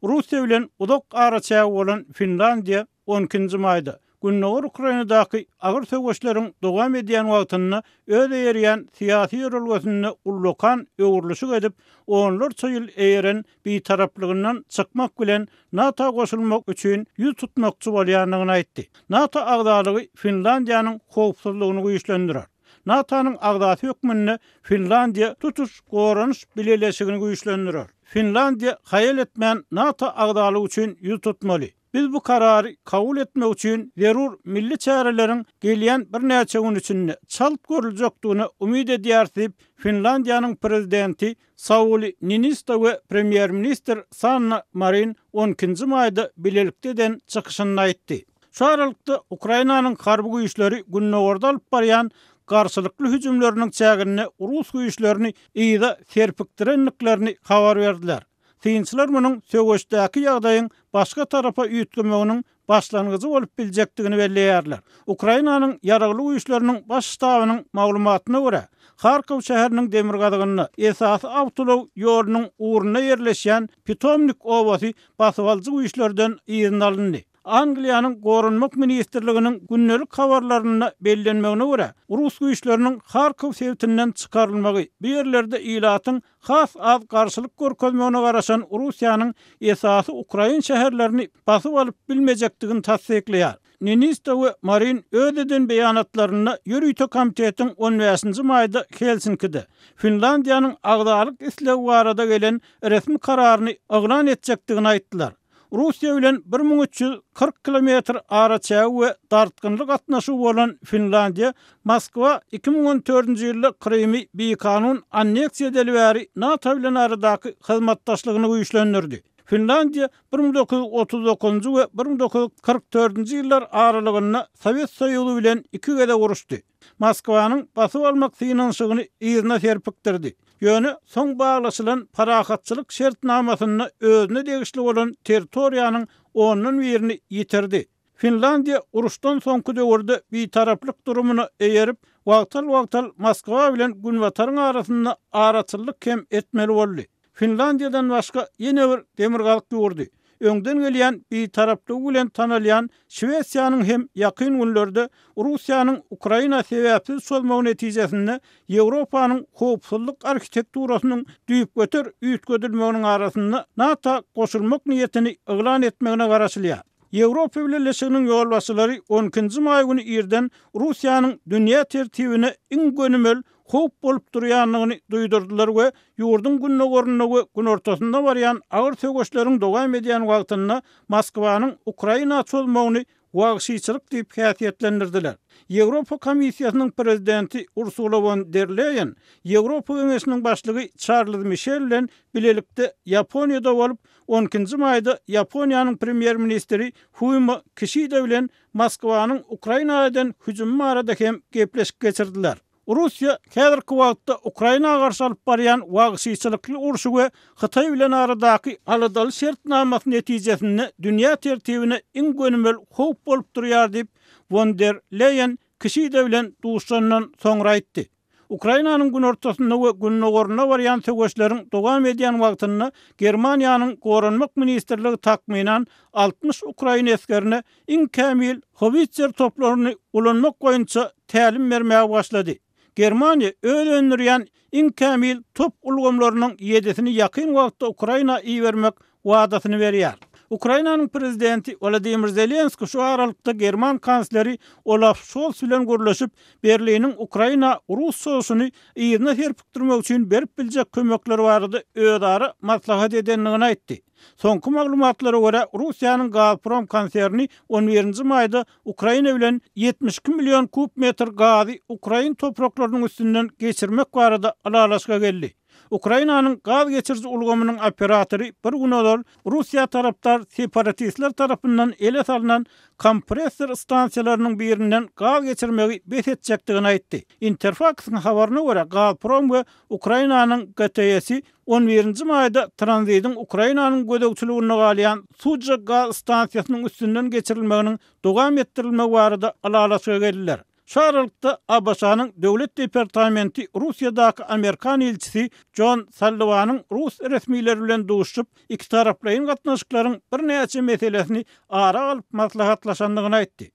Russiýa bilen uzak araçägi bolan Finlandiýa on ikinji maýda, Gündogar Ukrainadaky agyr söweşleriň dowam edýän wagtynda öz eýerýän syýasy ýörelgesinde ullakan öwrülişik edip, onlarça ýyl eýeren bitaraplygyndan çykmak bilen NATO goşulmak üçin ýüz tutmakçy bolýandygyny aýtdy. NATO agzalygy Finlandiýanyň howpsuzlygyny güýçlendirer. NATO-nyň agzasy hökmünde Finlandiýa tutuş goranyş bileleşigini güýçlendirer. Finlandiýa haýal etmän NATO agzalygy üçin ýüz tutmaly. Biz bu karary kabul etmek üçin zerur milli çäreleriň gelýän birnäçe gün içinde çalt görüljekdigine umyt edýäris diýip, Finlandiýanyň Prezidenti Sauli Ninisto we Premýer-ministr Sanna Marin on ikinji maýda bilelikde eden çykyşynda aýtdy. Şu aralykda, Ukrainanyň harby güýçleri gündogarda alyp barýan garşylykly hüjümleriniň çäginde rus güýçlerini yza serpikdirendiklerini habar berdiler. Synçylar munuň söweşdäki ýagdaýyň başga tarapa üýtgemeginiň başlangyjy bolup biljekdigini belleýärler. Ukrainanyň Ýaragly Güýçleriniň Baş ştabynyň maglumatyna görä, Harkow şäheriniň demirgazygynda, esasy awtoulag ýolunyň ugrunda ýerleşýän Pitomnik obasy basybalyjy güýçlerden yzyna alyndy. Angliýanyň Goranmak ministrliginiň gündelik habarlarynda bellenmegine görä, rus güýçleriniň Harkow sebitinden çykarylmagy bu ýerlerde ilatyň has az garşylyk görkezmegine garaşan Russiýanyň esasy ukrain şäherlerini basyp alyp bilmejekdigini tassyklaýar. Ninisto we Marin öz eden beýanatlarynda ýörite komitetiň on bäşinji maýda Helsinkide Finlandiýanyň agzalyk islegi barada gelen resmi kararyny yglan etjekdigini aýtdylar. Russiýa bilen 1340 kilometr araçägi we dartgynly gatnaşygy bolan Finlandiýa Moskwa 2014-nji ýylda Krymy bikanun anneksiýa edeli bäri NATO bilen aradaky hyzmatdaşlygyny güýçlendirdi. Finlandiýa 1939-njy we 1944-nji ýyllar aralygynda Sowet Soýuzy bilen iki gezek uruşdy. Moskwanyň basyp almak synanyşygyny yzyna serpikdirdi. Ýöne soň baglaşylan parahatçylyk şertnamasynda özüne degişli bolan territoriýanyň ondan birini ýitirdi. Finlandiýa uruşdan soňky döwürde bitaraplyk durumyna eýerip, wagtal-wagtal Moskwa bilen Günbataryň arasynda araçyllyk hem etmeli boldy. Finlandiýadan başga ýene bir demirgazyk ýurdy, öňden gelýän bitaraplygy bilen tanalýan Şwesiýanyň hem ýakyn günlerde Russiýanyň Ukraina sebäpsiz çozmagy netijesinde Ýewropanyň howpsuzlyk arhitekturasynyň düýpgöter üýtgedilmeginiň arasynda NATO goşulmak niýetini yglan etmegine garaşylýar. Ýewropa Bileleşiginiň ýolbaşçylary on ikinji maý güni irden Russiýanyň dünýä tertibine iň gönümel howp bolup durýandygyny duýdurdylar we ýurduň gündogarynda we günortasynda barýan agyr söweşleriň dowam edýän wagtynda Moskwanyň Ukraina çozmagyny wagşyçylyk diýip häsiýetlendirdiler. Ýewropa Komissiýasynyň prezidenti Ursula won der Leýen Ýewropa Geňeşiniň başlygy Çarlz Mişel bilen bilelikde Ýaponiýada bolup, on ikinji maýda Ýaponiýanyň premýer-ministri Fumio Kişida bilen Moskwanyň Ukraina eden hüjümi barada hem gepleşik geçirdiler. Russiýa häzirki wagtda Ukraina garşy alyp barýan wagşyçylykly urşy we Hytaý bilen aradaky aladaly şertnamasy netijesinde dünýä tertibine iň gönümel howp bolup durýar diýip, Won der Leýen Kişida bilen duşuşandan soňra aýtdy. Ukrainanyň günortasynda we gündogarynda barýan söweşleriň dowam edýän wagtynda Germaniýanyň Goranmak ministrligi takmynan 60 ukrain esgerine iň kämil howitzer toplaryny ulanmak boýunça tälim bermäge başlady. Germaniýa öz öndürýän iň kämil top ulgamlarynyň ýedisini ýakyn wagtda Ukraina ibermek wadasyny berýär. Ukrainanyň prezidenti Wolodymyr Zelenskiý şu aralykda german kansleri Olaf Şols bilen gürleşip, Berliniň Ukraina rus çozuşyny yzyna serpikdirmek üçin berip biljek kömekleri barada özara maslahat edendigini aýtdy. Soňky maglumatlara görä, Russiýanyň Gazprom konserni on birinji maýda Ukraina bilen 72 million kub metr gazy ukrain topraklarynyň üstünden geçirmek barada ylalaşyga geldi. Ukrainanyň gaz geçiriji ulgamynyň operatory bir gün ozal Russiýa tarapdar separatistler tarapyndan ele salnan kompressor stansiýalarynyň birinden gaz geçirmegi bes etjekdigini aýtdy. Interfaksyň habaryna görä, Gazprom we Ukrainanyň GTS-i on birinji maýda tranzidiň Ukrainanyň gözegçiliginde galýan Sudzha gaz stansiýasynyň üstünden geçirilmeginiň dowam etdirilmegi barada ylalaşyga geldiler. Şu aralykda, ABŞ-nyň Döwlet departamenti Russiýadaky amerikan ilçisi Jon Salliwanyň rus resmileri bilen duşuşyp, ikitaraplaýyn gatnaşyklaryň birnäçe meselesini ara alyp maslahatlaşandygyny aýtdy.